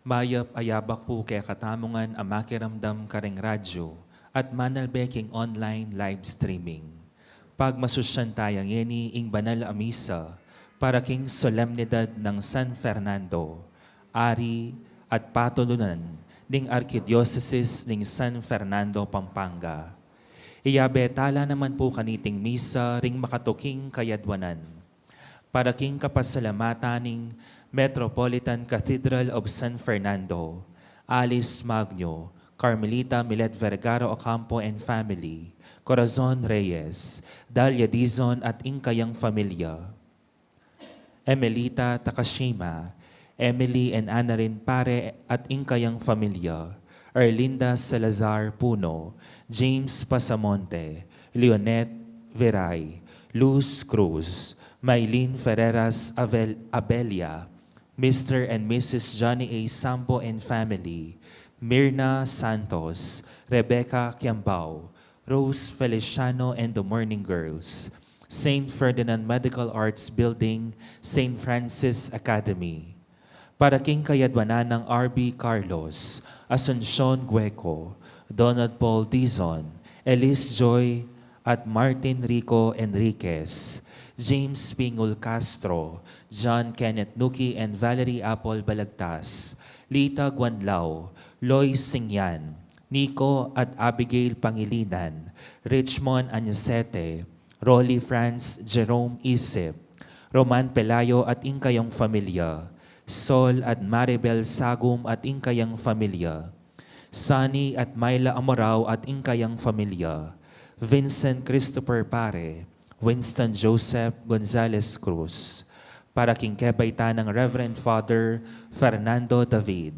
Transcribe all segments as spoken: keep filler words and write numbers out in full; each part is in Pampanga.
Mayap a yabak pu kekatamu ngan a makiramdam karing radyu at manalbe king online live streaming. Pagmasusyan taya ngeni ing banal a misa para king solemnidad nang San Fernando, ari at patulunan ning Arkidiosesis ning San Fernando, Pampanga. Iyabe tala naman pu kaniting misa ring makatuking kayadwanan. Para king kapasalamatan ning Metropolitan Cathedral of San Fernando, Alice Magno, Carmelita Milet Vergara Ocampo and family, Corazon Reyes, Dalia Dizon at ing kayang familia, Emelita Takashima, Emily and Annalyn Pare at ing kayang familia, Erlinda Salazar Puno, James Pasamonte, Leonette Veray, Luz Cruz, Mylene Ferreras Avel-, Abella, Mister and Missus Johnny A Sampo and family, Mirna Santos, Rebecca Kiambao, Rose Feliciano and the Morning Girls, Saint Ferdinand Medical Arts Building, Saint Francis Academy. Para king kayadwanan nang R B Carlos, Asuncion Gueco, Donald Paul Dizon, Elise Joy at Martin Rico Enriquez, James Pingul Castro, John Kenneth Nuki and Valerie Apple Balagtas, Lita Guanlao, Loy Singyan, Nico at Abigail Pangilinan, Richmond Anicete, Rolly Franz Jerome Isip, Roman Pelayo at ing kayang familia, Sol at Maribel Sagum at ing kayang familia, Sunny at Myla Amorao at ing kayang familia, Vincent Christopher Pare, Winston Joseph Gonzalez Cruz, para king kebaitan nang Reverend Father Fernando David.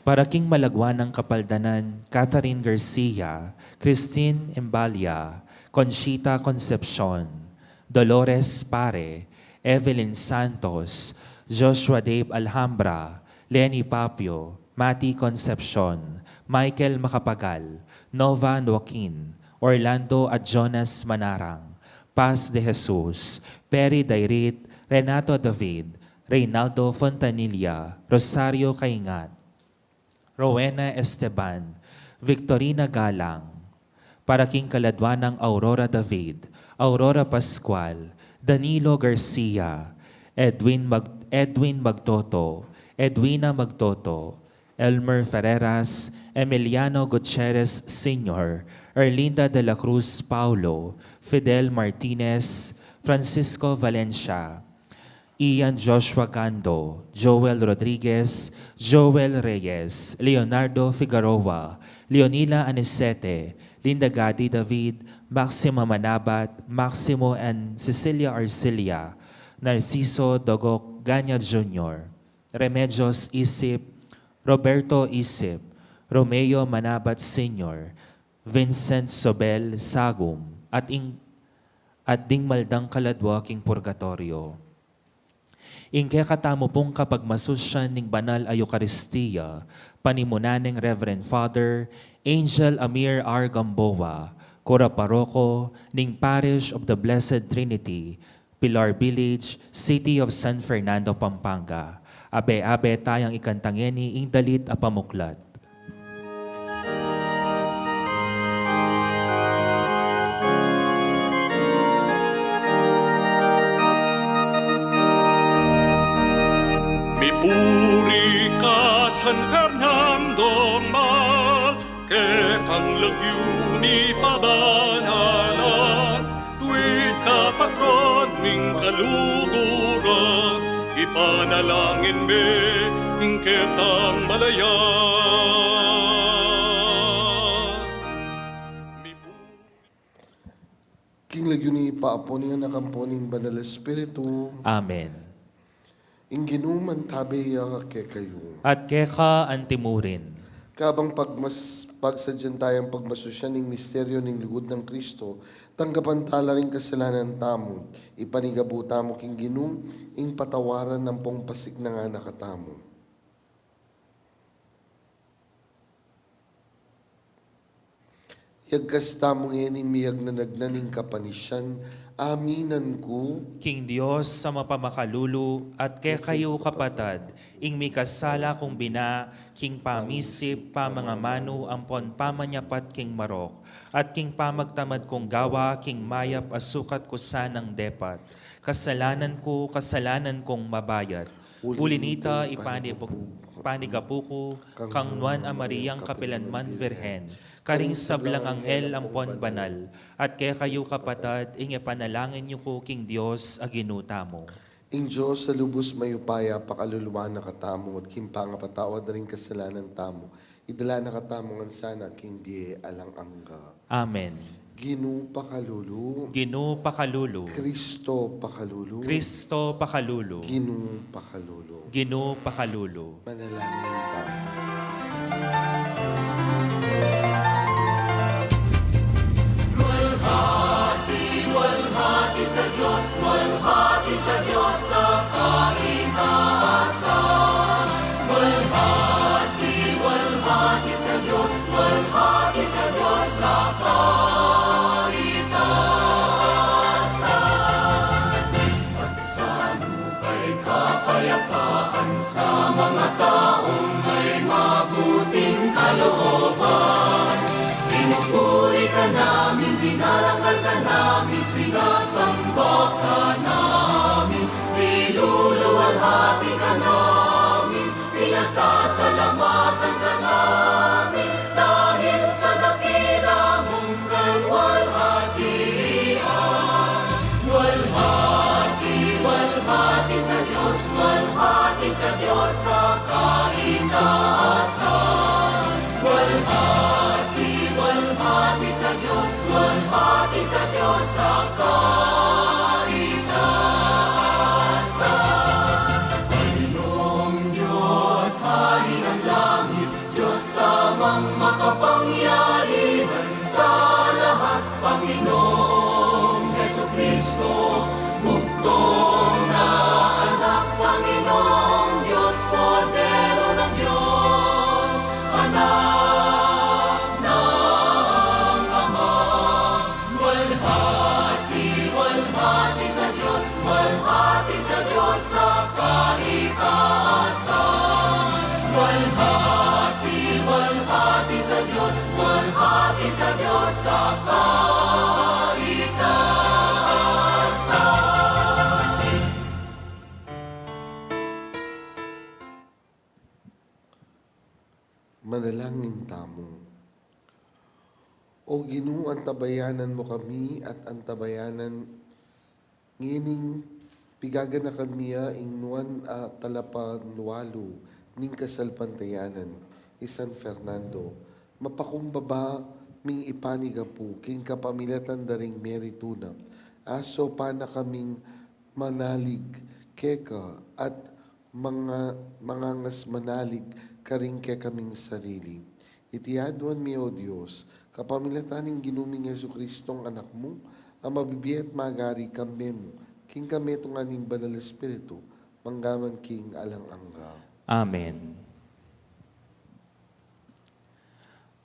Para king malagwa nang kapaldanan, Catherine Garcia, Christine Embalia, Conchita Concepcion, Dolores Pare, Evelyn Santos, Joshua Dave Alhambra, Lenny Papio, Mati Concepcion, Michael Macapagal, Nova Joaquin, Orlando at Jonas Manarang, Paz de Jesus, Perry Dairit, Renato David, Reynaldo Fontanilla, Rosario Caingat, Rowena Esteban, Victorina Galang, para king kaladwa nang Aurora David, Aurora Pascual, Danilo Garcia, Edwin Mag-, Edwin Magtoto, Edwina Magtoto, Elmer Ferreras, Emiliano Gutierrez Senior, Erlinda de la Cruz Paulo, Fidel Martinez, Francisco Valencia, Ian Joshua Gando, Joel Rodriguez, Joel Reyes, Leonardo Figueroa, Leonila Anicete, Linda Gadi David, Maxima Manabat, Maximo and Cecilia Arcilia, Narciso Dogok Ganya Junior, Remedios Isip, Roberto Isip, Romeo Manabat Senior, Vincent Sobel Sagum, at ing-, at ding maldang kaladwa king purgatorio. Ing kekatamu pung kapagmasusyan ning banal a Eukaristia, panimunan neng Reverend Father Angel Amir R. Gamboa, Kura Paroko ning Parish of the Blessed Trinity, Pilar Village, City of San Fernando, Pampanga. Abe-abe tayang ikanta ngeni ing dalit a pamuklat. Mipuri ka, San Fernando mal, ketang lagyu ni pabanalan, tuwid ka patron ming kaluguran, ipanalangin me ing ketang malayan. King lagyu ning Ibpa, ampo ning Anak, ampo ning Banal Espiritu. Amen. Ing Ginu mantabe ya kekayu. At keka antimurin. Kabang pagmas-, pagsadyan tayang pagmasusyan ning misteryo ning lugud nang Kristo, tanggapan tala ring kasalanan tamu, ipanigabu tamu king Ginu, ing patawaran ampong pasiknangan na katamu. Iyagkas tamu ngening miyagnan-agnan ning kapanisian, aminan ku. King Dios a mapamakalulu, at kekayu kapatad, ing mikasala kung bina, king pamisip, pamangamanu, ampon pamanyapat king marok, at king pamagtamad kung gawa, king mayap a sukat ku sanang depat. Kasalanan ku, kasalanan kung mabayat. Uli nita, ipanigapu ku kang Nuan a Mariang kapilanman Virgen, karing sablang anghel ampon banal, at kekayu kapatad, ing ipanalangin yu ku king Dios a Ginu tamu. Ing Dios a lubus mayupaya pakaluluan na katamu, at king pangapatawad da ring kasalanan tamu, idala na katamu ngan sana king bie alang angga. Amen. Ginu pakalulu. Ginu pakalulu. Kristo pakalulu. Kristo pakalulu. Ginu pakalulu. Ginu pakalulu. Manalangin tamu. Luwalhati, luwalhati sa Dios, luwalhati sa Dios sa kaitaasan. Luwalhati, luwalhati sa Dios, luwalhati sa Dios sa kaitaasan. Sa lupa'y kapayapaan sa mga taong may mabuting kalooban. Pinupuri ka namin, dinarangal ka namin, sinasamba ka namin, niluluwalhati ka namin, pinasasalamatan ka namin, dahil sa dakila mong kaluwalhatian. Luwalhati, luwalhati sa Dios, luwalhati sa Dios sa kaitaasan. Luwalhati, luwalhati sa Dios, luwalhati sa Dios sa kaitaasan. Panginoong Dios, hari ng langit, Dios Amang makapangyarihan sa lahat, Panginoong Jesucristo, bugtong na Anak, Panginoong Dios, Kordero ng Dios, Anak ng Ama. Luwalhati, luwalhati sa Dios, luwalhati sa Dios sa kaitaasan. Luwalhati, luwalhati sa Dios, luwalhati sa Dios sa kaitaasan. Manalangin tamu. O Ginu, antabayanan mu kami at antabayanan ngening pigaganakan mi ya ing nuan a talapanualu ning kasalpantayanan, i San Fernando. Mapakumbaba ming ipanigapu king kapamilatan da ring meritu na, asopan na kaming manalig keka at manga-, mangangas manalig karing kekaming sarili. Iti aduan mi, O Dios, kapamilatan ning Ginu ming Jesucristong Anak mu, a mabibie at magari kambe mu, king kametungan ning Banal Espiritu, mangga man king alang angga. Amen.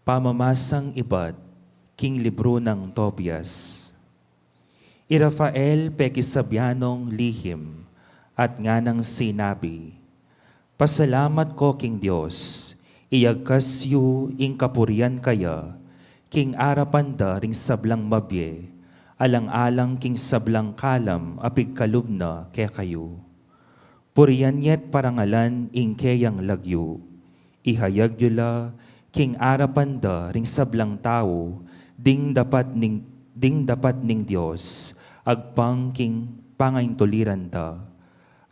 Pamamasang ibat king libru nang Tobias. I Rafael pekisabyan nong lihim at nganang sinabi, "Pasalamat ko king Dios, iyagkas yu ing kapurian kaya king arapan da ring sablang mabie, alang-alang king sablang kalam a pigkalub na kekayu. Purian ye't parangalan ing keyang lagyu. Ihayag yu la king arapan da ring sablang tau ding dapat ning, ding dapat ning Dios, agpang king pangaintuliran da.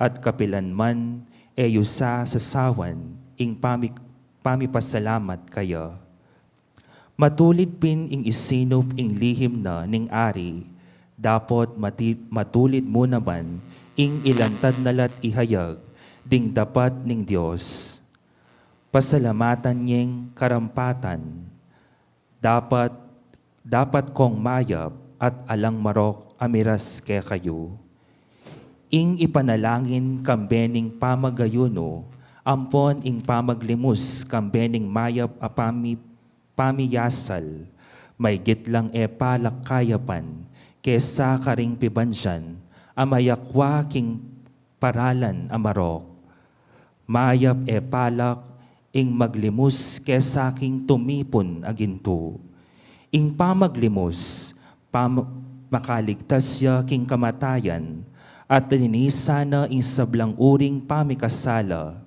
At kapilan man e yu sasawan ing pami-, pamipasalamat kaya." Matulid pin ing isinup ing lihim na ning ari, dapot mati-, matulid mu naman ing ilantad na la't ihayag ding dapat ning Dios. Pasalamatan yeng karampatan, dapat, dapat kong mayap at alang marok a miras kekayu. Ing ipanalangin kambe ning pamagayunu, ampon ing pamaglimus kambe ning mayap a pami-, pamiyasal, Maigit lang e palak kayapan kesa karing pibandian a mayakwa king paralan a marok. Mayap e palak ing maglimus kesa king tumipun a gintu. Ing pamaglimus, pam-, makaligtas ya king kamatayan, at linisan na ing sablang uring pamikasala.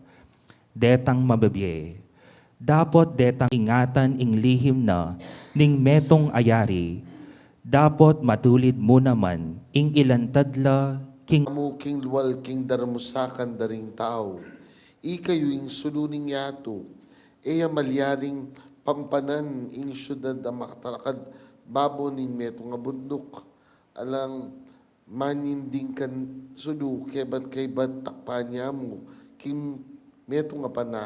Detang mabibie, dapot detang ingatan ing lihim na ning metung a yari, dapot matulid mu naman ing ilantad la king amu king lual king darmusakan da ring tau. Ikayu ing sulu ning yatu, e ya malyaring pampanan ing siudad a makatalakad babo ning metung a bunduk. Alang maninding kan sulu, kebat kaybat takpan ya mu king metung a pana